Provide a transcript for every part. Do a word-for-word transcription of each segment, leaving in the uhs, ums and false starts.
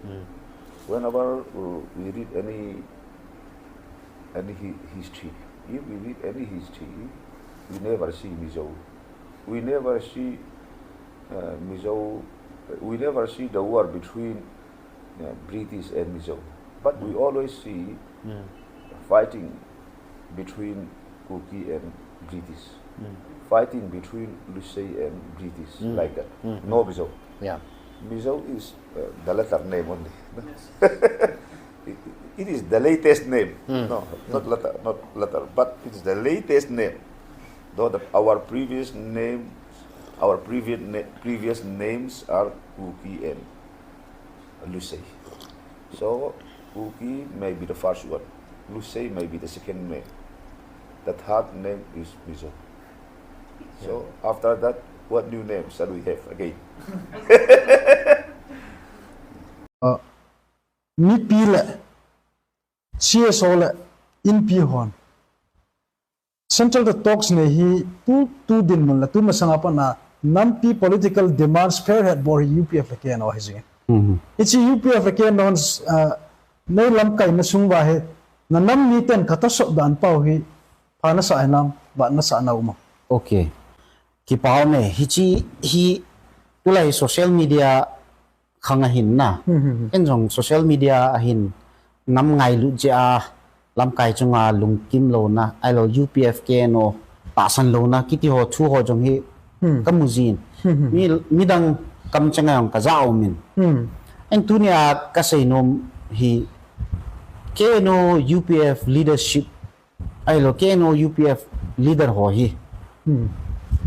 Mm. Whenever uh, we read any any hi- history, if we read any history, we never see Mizo. We never see uh, Mizo. We never see the war between uh, British and Mizo. But we always see fighting between Kuki and British, fighting between Lusei and British, like that. No Mizo. Yeah. Mizo is uh, the latter name only. It, it is the latest name. No, not latter, not latter, but it's the latest name. Though the, our previous name, our previous na- previous names are Kuki and Lusei. So Kuki may be the first one. Lusei may be the second name. The third name is Mizo. So after that, what new name shall we have again? Mipi le C S O le Inpi hon Central the talks nei hi tu tu dinmun le tu masanga pat na nampi political demands fair het bor hi U P F le K N O hi jing. Hichi U P F le K N O hon uh, nei lamkai na sung va hi na nam mi ten ka tasop dan pau hi pha na sa hinam va na sa na uma. Okay. Kipau me hichi hi tulai social media khang ahin na. En jong social media ahin nam ngailut jeh a lamkai chunga lungkim louna, ahilou U P F K N O tahsan louna kiti ho thu ho jong hi ka mu jin. Mi midang kam changa jong ka ja um in. En tunia ka seinom hi K N O U P F leadership ahilou K N O U P F leader ho hi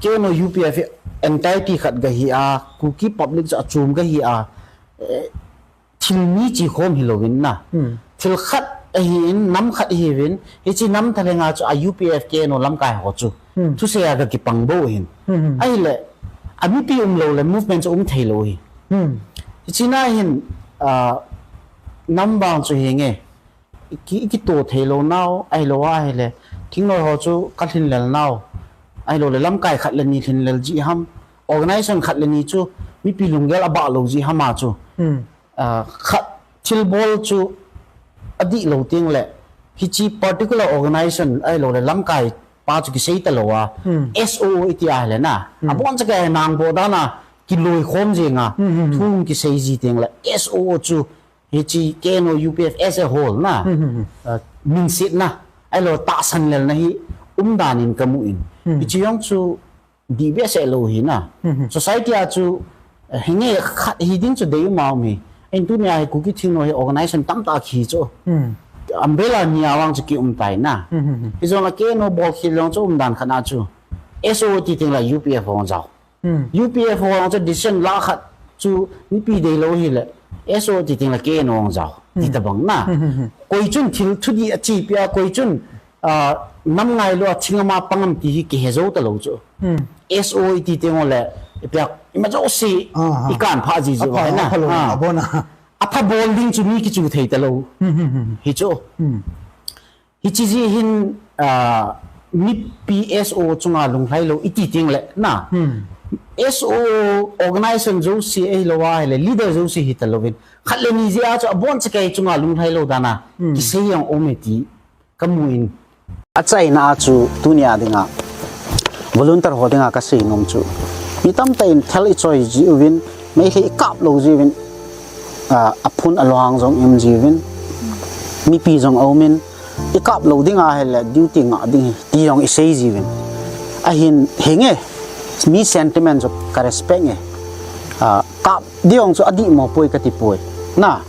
K N O U P F hi entity khat ga hi a, Kuki public chu achom ga hi a, thil ni chi khom hi louvin na. Thil khat ahi in, nam khat ahi uvin, hichi nam thalenga chu a U P F K N O lamkai ho chu thusei a ga kipang bou hin. Ahile a mipi um lou le movement chu um thei lou hi. Hichi na hin nam vang chu hi nge. Iki, iki to thei lou nau, ahilou ahile thingnoi ho chu ka lhin lel nau, ahilou le lamkai khat le ni lhin lel ji ham, organization khat le ni chu mipi lunggel a bah lou ji ham a chu. Khat thil bol chu adih lou ting le hichi particular organization ahilou le lamkai pa chu kisei ta lou a, S O O iti ahile na abon cha ka nang bo dan a kiloi khom jing a, thung kisei ji ting le S O O chu Hichi K N O U P F as a whole na, minsetna, ahilou tahsan lelna hi umdan in kamu in. Hichi jong chu dih behseh lou hi na. Society a chu hinge khat hi ding chu dei um a um hi. Ahin tunia hi Kuki Thingnoi hi organization tamtah kihi chu. Umbrella ni a vang chu kium tai na. Hijong a K N O bol khel jong chu umdan khat na chu. S O O ti ting la U P F hung jao. U P F ho chu decision la khat chu mipi dei lou hile S O ti ting la K N O hung jao ti tabang na. Koi chun thil thudih a chepi a, koi chun nam ngailou a thing ama pang am ti hi kihe jou talou chu. S O ti ting le ipi a ima jouse i kan pha ji ji na. Apha bol ding chu mi kichu thei talou. Hichu. Hichi jeh hin mipi S O chunga lunglhai lou iti ting le na. S O organization jouse ahilou a hile leader jouse hi talouvin. Khat le ni jeh a chu abon cha kei chunga lunglhai lou dan a kisei jong um e ti kamu in. Achaina a chu tunia dinga volunteer ho dinga kasei nom chu. Mi tamtah in thal i choi ji uvin, meilhei i kap lou ji uvin, aphun alhang jong i um ji uvin, mipi jong a um in, i kap lou ding ahile duty ngah ding hi, ti jong i sei ji uvin. Ahin hinge, mi sentiment chu ka respect e. Kap ding jong chu adih mo poi kati poi. Na,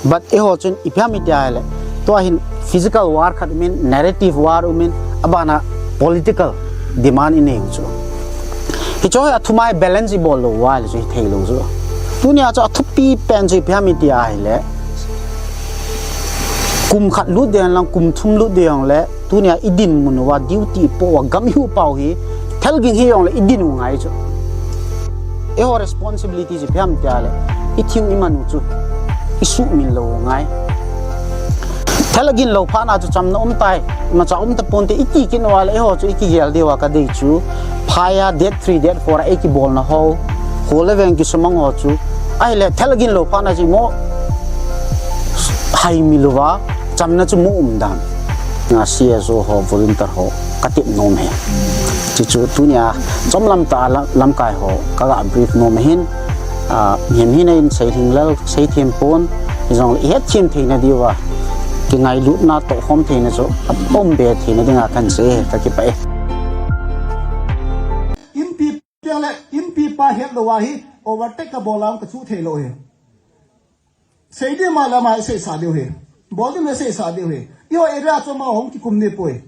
but eiho chun ipi ham iti ahile, tua hin physical war khat um in, narrative war um in, abana political demand i nei u chu. Hicho hi athumai balance i bol lou uva le chu hi thei lou chu. Tunia chu athupi pen chu ipi ham iti ahile, kum khat lut ding lang, kum thum lut ding le, tunia i dinmun uva duty i po uva gam i huhpa u hi, thalging hi jong le i din u ngai chu. Eiho responsibility chu ipi ham tia le, i thing i man u chu i suhmil lou u ngai. Thalgin lou phat na chu chamna um tai, imacha um tapon te i ti kit uva le, eiho chu i kigel diu a ka dei chu, phai a date three, date four a i kibolna ho, ho le veng kisumang ho chu, ahile thalgin lou phat na chu mo Haimi louva, chamna chu mu um dan. Nga C S O ho, volunteer ho, ka tep nom e. Chuchu tunia, chomlam tah a la-, lamkai ho, ka ga brief nom hin, a, mihem hina in seilhinglel, seithem pon, hijongle ihetthem theina diuva, kingailutna tohkhom theina chu, a um be theina dinga kahin sei e, ka kipah e. Inpi pa le, inpi pa hetlou ahi, overtake ka bol a ka chu theilou hi. Sei ding ma le ma seisah diu hi. Bol ding le seisah diu hi. Eiho area chu ama hung kikum ni poi.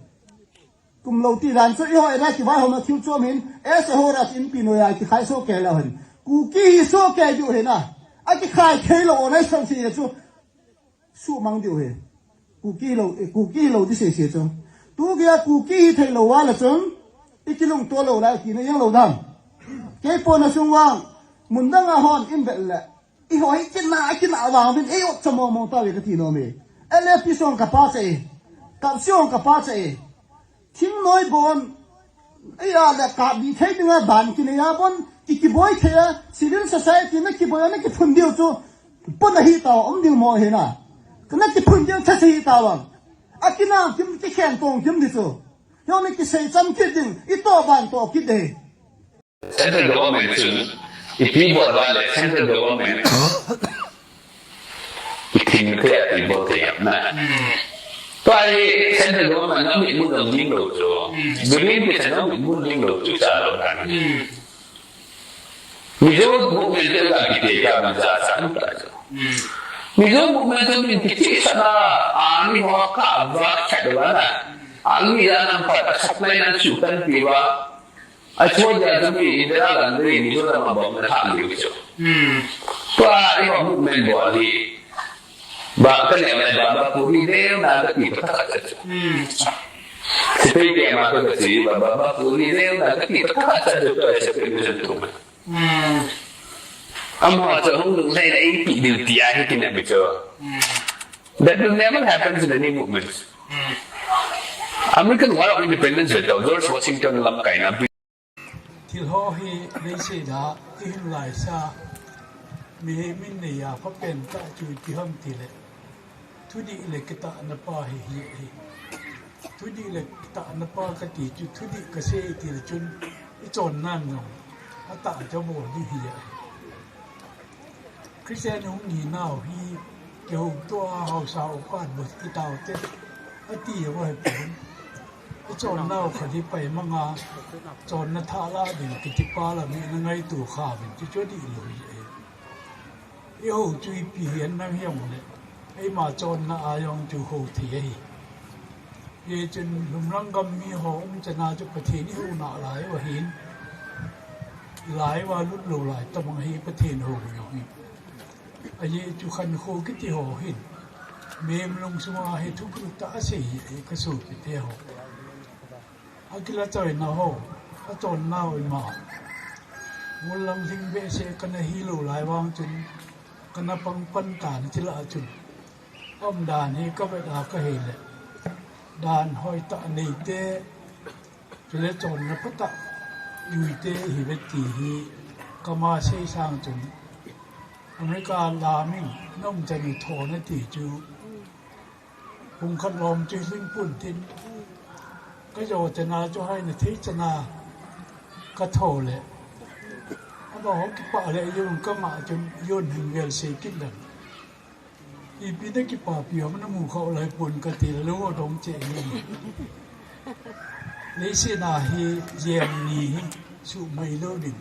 Kumlou ti dan chu eiho area kivaihomna thil chu um hin, S A ho ra chu inpi noiya kikhai soh kei leu hen. Kuki hi soh kei diu hi na. Akikhai theilou o nai sang si chu. Suhmang diu hi. Kuki lou, eh, Kuki lou ti sei sei chu. Tu gei a Kuki hi theilou a le chun. I kilungto lou lai kina jeng lou dam. Kei pona sung vang. Mun dang a hon in vet le. Eiho hi kina, kina vang vin, eiho cha mong mong tave kati nom e. L F P song ka pa cha e. Kap song ka pa cha e. Thingnoi bon. Eiho le kap di thei dinga ban kinei a bon. Ki kiboi thei a. Civil society na kiboi a na kiphun diu chu. Pon ahi tao, um ding mo hi na. Na kiphun diu cha si hi tao vang. A kina kim kikhen tong kim di chu. Eiho ni kisei cham kit ding. I to ban to kit de. Central government chun, ipi bol uva le central government, ithin thei a ipi bol thei a na. Tua hi central government na mitmun ding lou chu. Billion kichan na mitmun ding lou chu cha lou dan. Mizo movement te ka kiti ka min cha cha ta chu. Mizo movement te min kiti sa na, a mi ho ka va cha de va na. A mi ya na pa ta supply na chu kan pi va. A chu dia chu mi India lam le Mizoram a bom na tha liu chu. Hmm. Tua eiho movement bol hi. Ba ka ne mai ba ba puri le na ka ti ta ka chu. Hmm. Sepai te ma ka si ba ba ba puri le na ka ti ta ka chu tua sepai ni chu tu. Hmm. Ama chu hung lung lai na ipi diu ti a hi kin a mi chu. Hmm. That will never happen in any movement. American War of Independence ve tau, George Washington lamkai na. Thil ho hi leiset a ihin laisa, mihem in neiya phapen tah chu ipi ham tile, thudih le kitahna pa hi hi hi. Thudih le kitahna pa kati chu thudih kasei tile chun ichonna ngam atah chu bol ding hi ahi. Christian hung hinau hi kihoutoa haosa upat bou kitao te ati ho hipon. Ichonnau khat hi pai manga chonna thah la ding kiti pa la mi na ngaito kha uvin chu chu dih lou hi. Ihou chu ipi hihen nang hijongle eima chonna a jong chu hou thei ahi. Hichun lhumrang gam mi ho um chana chu Pathen ihou nalai uva hin, ilai uva lut lou lai tabang hi Pathen hou jong hi. Ajeh chu khankho kiti ho hin, mihem lungsunga hi thu kitah asei hi kasopi te ho. Akila choina ho, achonnau ima. Gollang lhing behseh kana hilou lai vang chun, kana pang pan tan chila chun. Umdan hi kavet a kahile, dan hoitah neite, chule chonna phatah juite ihiuve ti hi kama sei sang chun, America lamin na um chanu thona ti chu, pung khat lom chu lhing pon tin, kajo chana chu haina thei chana katho le, amaho kipah le jon kangah chun jon hin vel sei kit leng. Ipi na kipapi ham namu khah lai pon kati le lou dong che ni. Leiset a hi jem ni hi suhmai lou ding.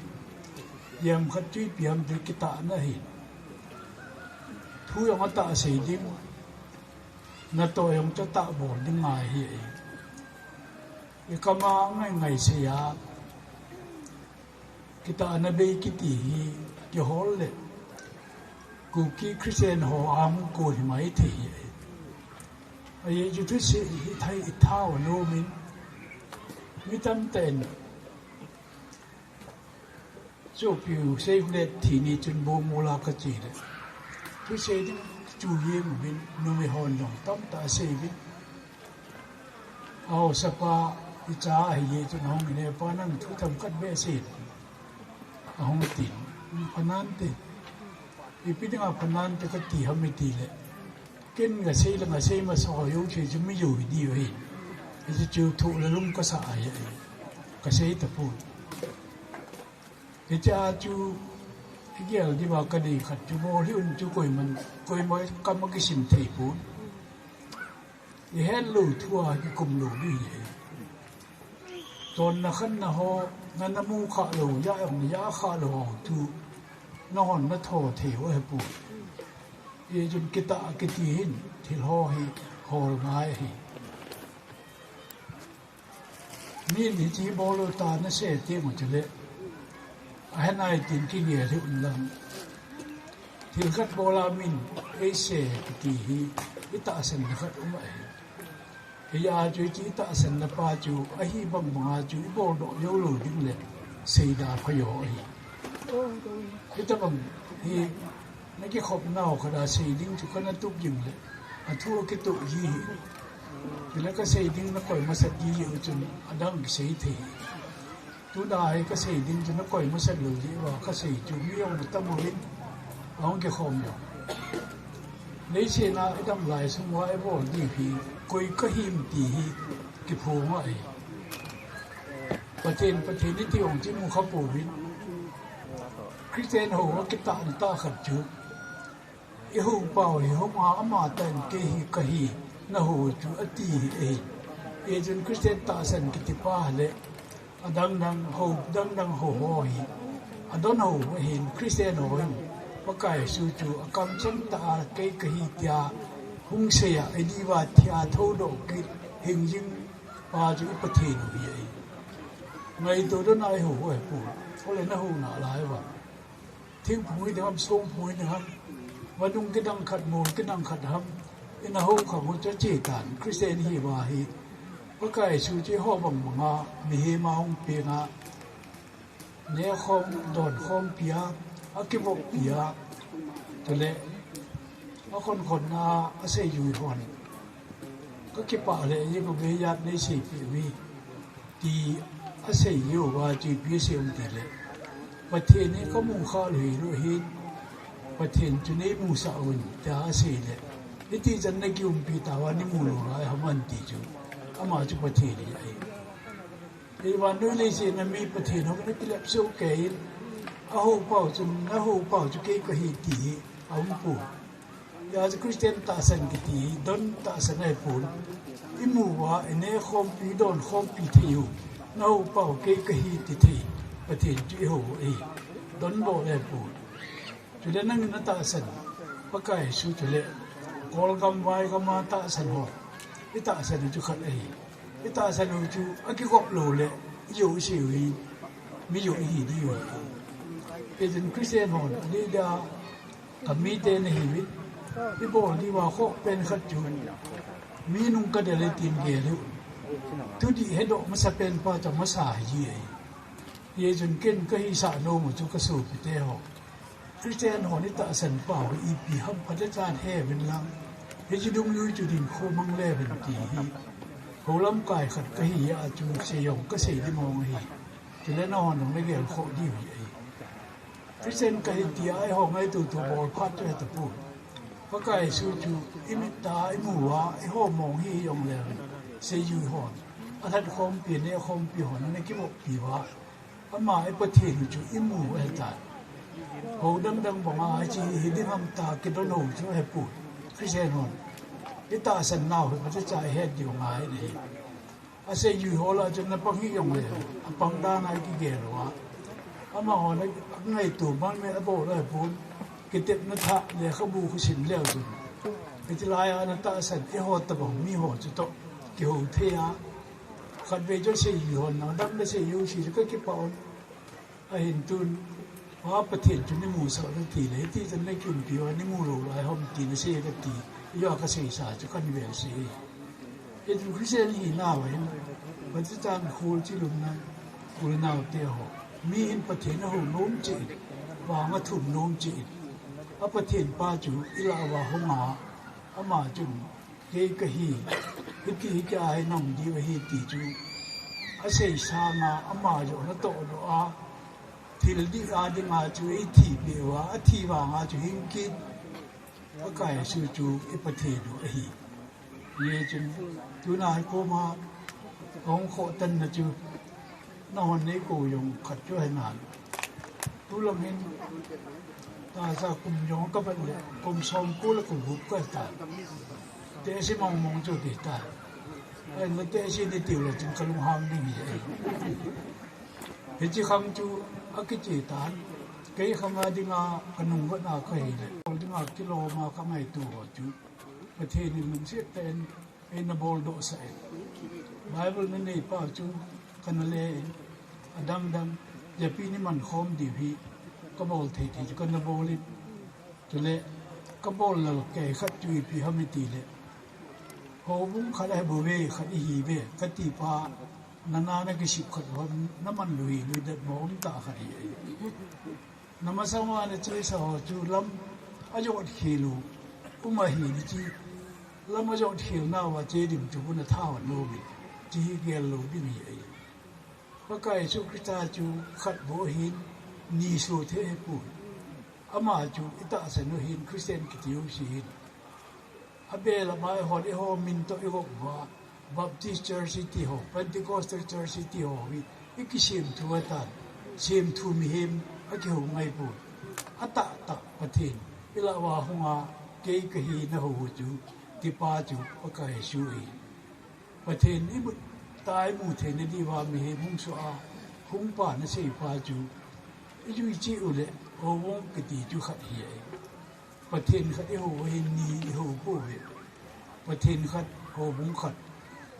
Jem khat chu ipi ham ti kitahna hi. Thu jong atah sei ding. Natoh jong chu atah bol ding ngai hi. Ikama ngai ngai sei a. Kitahna bei kiti hi kihol le Kuki Christian ho ahung kon hi maithei hi. Ajeh chu thusei hi thei ithao nomin mi tamtah in chopiu seilet thi ni chun bongmola kache le thusei ding chu jeng uvin numei hon jong tamtah asei uvin. Ahaosapa icha ahi jeh chun ahung in, "Hepa, nang thu themkhat beh sei," ahung tin, "Phanante, ipi dinga phanante kati ham?" itile, Ken kasei le kasei masa ho jouse chu mi jou hi diu ahi. Hichu chu thu le lung kasa ahi. Kasei tapon. Hiche a chu igel diuva kadei khat chu bol hih un chu koiman, koima kam a kisim thei pon. Ihet lou thu a kikum lou ding ahi. Chonna khanna ho, na namu kha lou, ja em ja kha lou ho chu nahon natho thei u ahipon. Hijeh chun kitah kiti hin thil ho hi hol ngai ahi. Min hiche bol u ta nasei teng u chule, ahe nai tin kigel hih un lang. Thil khat bol a min eisei kiti hi itahsan na khat um ahi. Hijeh a chu hiche itahsan na pa chu ahi bang bang a chu ibol doh jou lou ding le seida pha jo ahi. Hitabang hi nakikhop nau khat a sei ding chu kana tup jing le, athu akitoh ji hi. Chule kasei ding nakoi masat ji jeh u chun adang kisei thei. Tuna hi kasei ding chu nakoi masat lou jeh uva kasei chu mi jong natam uvin, ahung kikhom jong. Leiset a idam lai sung uva ibol ding hi, koi kahim ti hi kiphong ahi. Pathen, Pathen iti jong chu imu kha pouvin. Christian hou a kitah na tah khat chu, ihou pau hi hung a ama tah in kei hi kahi, nahou chu ati hi ahi. Hijeh chun Christian tahsan kiti pa le, adang dang hou, dang dang hou ho hi adon hou ahin, Christian hou hin Pakai Jesu chu akamcheng tah a kei kahi tia hung sei a, idiuva thi a thoudoh kit hing jing pa chu i Pathen u hi ahi. Ngaito dona ihou u ahipon. Ole nahou nalai uva. Thingphung hiding ham, songphung hiding ham, vadung kidang khat, mol kidang khat ham, ina hou khang u chu ache tan, Christian hi uva hi. Pakai Jesu chu eiho bang bang a, mihem a hung peng a, nehkhom, donkhompi a, akivoppi a, chule, akhonkhon a, aseijui hon. Kakipah le, Jehovah ijat neiseipeh uve, ti asei jeh uva chu ipi asei um tile, Pathen hi kamu kha lou hilou hin, Pathen chu neimusah un, tia asei le, hiti chan nakiumpi tauva neimu lou lai ham anti chu, ama chu Pathen hi ahi. Hi vannoi leiset a mi Pathen hou nakilep soh kei in, ahou pau chun, nahou pau chu kei kahi ti hi aumpoi. Hijeh a chu Christian tahsan kiti hi don tahsan ahipon. Imu uva, inehkhompi, idonkhompi thei u, nahou pau kei kahi ti thei Pathen chu ihou u ahi. Donbol ahipon. Chule nangin natahsan Pakai Jesu chule, kolgam vaigam a tahsan ho, itahsan u chu khat ahi. Itahsan u chu akigop lou le, ijou isei u hi, mijou ihi diu ahi. Hijeh chun Christian hon adeh dia, kamite nahiuvin, ibol diuva khoh pen khat chu, mi nung kadel e tin gel u, thudih hedoh masapen pa chu amasa hiji ahi. Hijeh chun ken kahisah nom u chu kasopite ho, Christian hon itahsan pau hi ipi ham phatechan heuvin lang, hiche dungjui chu dinkho mang leuvin ti hi hou lamkai khat kahi a chu sei jong kasei ding mong ahi. Chule nahon jong nagelkhoh diu hi ahi. Christian kahi tia eiho ngaito tu bol phat chu hetapon. Pakai Jesu chu imit a imu uva, eiho mong hi jongle, seijui hon, alhatkhompi, nehkhompi hon ana kivoppi uva, ama i Pathen u chu imu u ahitan. Hou dang dang banga hiche hi ding ham tia kidon hou chu ahepon. Christian hon itahsan nau hi phatecha ihet diu ngai ahi. Aseijui ho lah chun napang hih jongle, apang dan a ikigel uva, amahon angaito man me abol ahipon, kitepna thah lekhabu khu sim leu chun, hiche lai a natahsan eiho tobang miho chutoh kihou thei a, khatvei chu seijui hon nadam nasei jouse chu kakipah un. Ahin tun, a Pathen chu neimusah un atile, hiti chan nakiumpi uva neimu lou lai ham ti nasei kati, ijeh a kaseisa chu kahin velsah e. Hichun Christian hinauva hin, phatecha khol chilunna, khol naote ho, mi hin Pathen ahou nom cheh in, vang athum nom cheh in, a Pathen pa chu ilah uva hung a, ama chun, kei kahi, hiti hitia hi nahung diu ahi ti chu asei sanga, ama joh natohdoh a, thil dih a dinga chu eithipeh uva, athi vanga chu hing kit, Pakai Jesu chu i Pathen u ahi. Hijeh chun tuna hi koma hung khoh tanna chu nahon nei kou jong khat chu ahi nai. Tulam hin tahsa kum jong kavet le kum somko le kum gup kahi tai. Tehse mong mong chu kahi tai. Ahinla tehse ni tiu le chun kalunghang ding ahi. Hiche khang chu akiche tan. Kei khang a dinga kanung vat a kahi le, dinga kilom a kangaito ho chu Pathen in lungset tah in eina boldoh sah in. Bible nanei pa chu kana le in, adang dang, ipi ni man khom diu hi kabol thei thei chu kana bol in. Chule kabol lal kei khat chu ipi ham iti le, houbung khat ahi bouve, khat ihi ve kati pa, nana nakisip khat ho, naman lou hi, lou det mo um tah khat hi. Namasang uva nachesa ho chu lam ajot khel u, um ahi ni chi, lam ajot khel nauva che ding chu bu natha hon lou mi, chi hi gel lou ding hi ahi. Pakai Jesu Christa chu khat bou ahin, ni soh thei ahipoi. Ama chu i tahsan u hin Christian kiti u si hin. Abel amai hon eiho min toh i gop uva, Baptist Church iti ho, Pentecostal Church iti ho hi i kisem thu atan, sem thu mihem akihou ngai poi. Atahtah Pathen i lah uva hunga kei kahina hou u chu, tipa chu Pakai Jesu ahi. Pathen i mut a imu theina diuva mihem hung soh a, hung pa nasei pa chu, i jui cheh u le, houbung kiti chu khat hi ahi. Pathen khat i hou u hin ni i hou pouve. Pathen khat, houbung khat.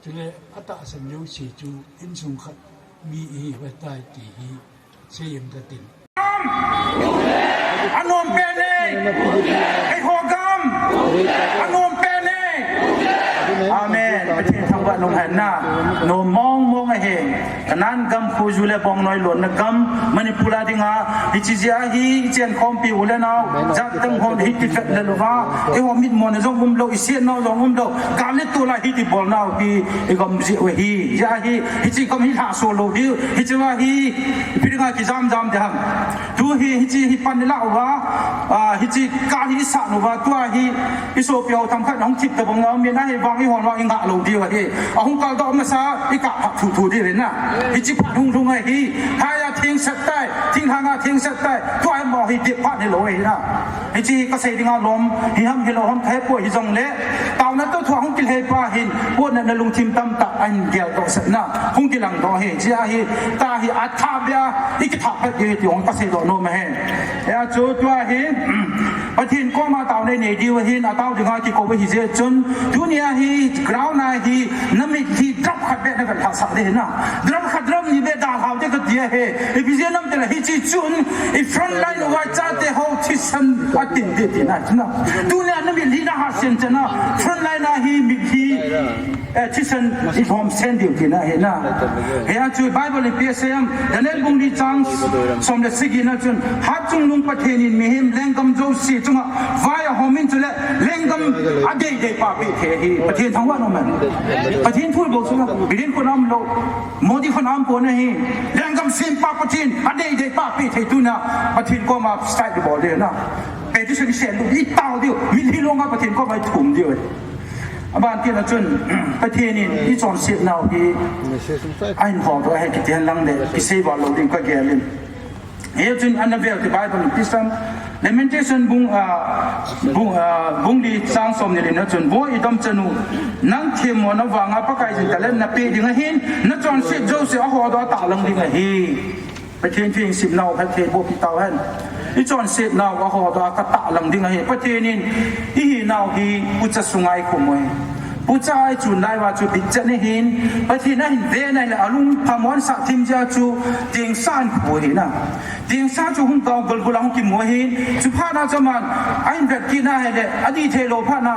Chule atahsan jouse chu insung khat mi ihi uva tai ti hi sei em katin. Anom pen e. Eiho gam anom pen e. Amen. Pathen thangvah in umhen na. Nom mong mong ahi. Kanan gam khu ju le bong noi lonna gam Manipur a dinga hiche jeh a hi i chenkhompi u le nao jat teng hon hiti vet le louva, eiho mitmo na jong umlou, i siet nau jong umlou, gal le tol a hiti bol nau hi i gam jeh u ahi. Jeh a hi hiche gam hi lhahsol lou diu, hiche va hi ipi dinga kijam jam ding ham. Tu hi hiche hi pan i lah uva, a, hiche kal hi i san uva, tua hi i sopi ho themkhat hung thip tabang a um in, ahivang eihon vang i ngah lou diu ahi. Ahung kaldoh masa i kap phat thuthu diu ahi na. Hiche phat hung lhung ahi. Hia theng set tai, thinglhang a theng set tai, tua hi amaho hi dep phat hilou ahi na. Hiche hi kasei dinga lom hi ham hilou ham kahe poi, hijongle taona toh thu a hung kilhei pa hin, pona na lungthim tamtah ahin geldoh sah na, hung kilangdoh ahi. Jeh a hi, ta hi atha bia i kitha phat diu ahi ti hung kaseidoh nom ahi. Hia chu tua hi, Pathen koma taona i nei diu ahin, atao dinga kikou ahi jeh chun, tunia hi ground a hi, na mitlhi drop khat beh na vet lhah sah ding ahi na. Drop khat drop ni beh dalhau ding kati ahi. Ipi jeh ham itile hiche chun, i front line uva chate ho thisan atin ding tina ahi na. Tunia na mitlhi na hasen chan a, front line a hi mitlhi, eh, thisan i lhom sen diu tina ahi na. Hia chu Bible in ipi asei em, Daniel bung li chang som le sagi na chun, Hatchungnung Pathen in mihem lenggam jouse chunga vai ahom in chule lenggam adeidei pa apeh thei ahi. Pathen thangvah in um hen. Pathen thu bol chu na, Bill Clinton khut a umlou, Modi khut a um pon ahi. Lenggam sempa Pathen adeidei pa apeh thei, tuna Pathen koma strike bol ding na. Petition i send diu, i tao diu, mitlhi longa Pathen koma i thum diu. Aban tina chun, Pathen in i chonset nau hi ahin holdoh ahi kiti hen lang le, kisei val lou ding kagel in. Hichun ana vel ti Bible in ipi asei em, Lamentation bung, ah, bung, ah, bung li chang som ni li na chun, Vo i dom chanu, nang themmona vanga Pakaiyin talent napeh ding ahin, na chonset jouse ahodoh a tahlang ding ahi. Pathen thu i simnau phatthei boh pi tau hen. I chonset nau ahodoh a katahlang ding ahi. Pathen in i hinau hi pucha sunga i khum u ahi. Pucha a i chun lai uva chu bitchet ahin, Pathen ahin ve na ahile alung phamon sah thim jeh a chu tengsa ahin khu ahi na. Tengsa chu hung kau gulgul a hung kimu ahin, chuphat na chu aman ahin vet kit na ahile, adih thei lou phat na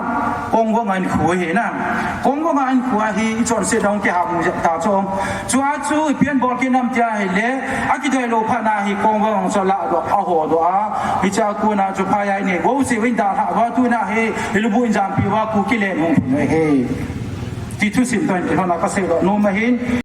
kongvang a ahin khu ahi na. Kongvang a ahin khu ahi, i chonset na hung kihamu jep ta chu. Chua chu ipi ahin bol kit nam tia ahile, akidei lou phat na hi kongvang chu alahdoh, ahodoh a. Hichea kona chu phai a i nei, vo se vin dalhah uva tuna hi, i lubu in jampi uva Kuki leng hung lhung ahi. Ti thusim toh hin kilhon a kaseidoh nom ahin.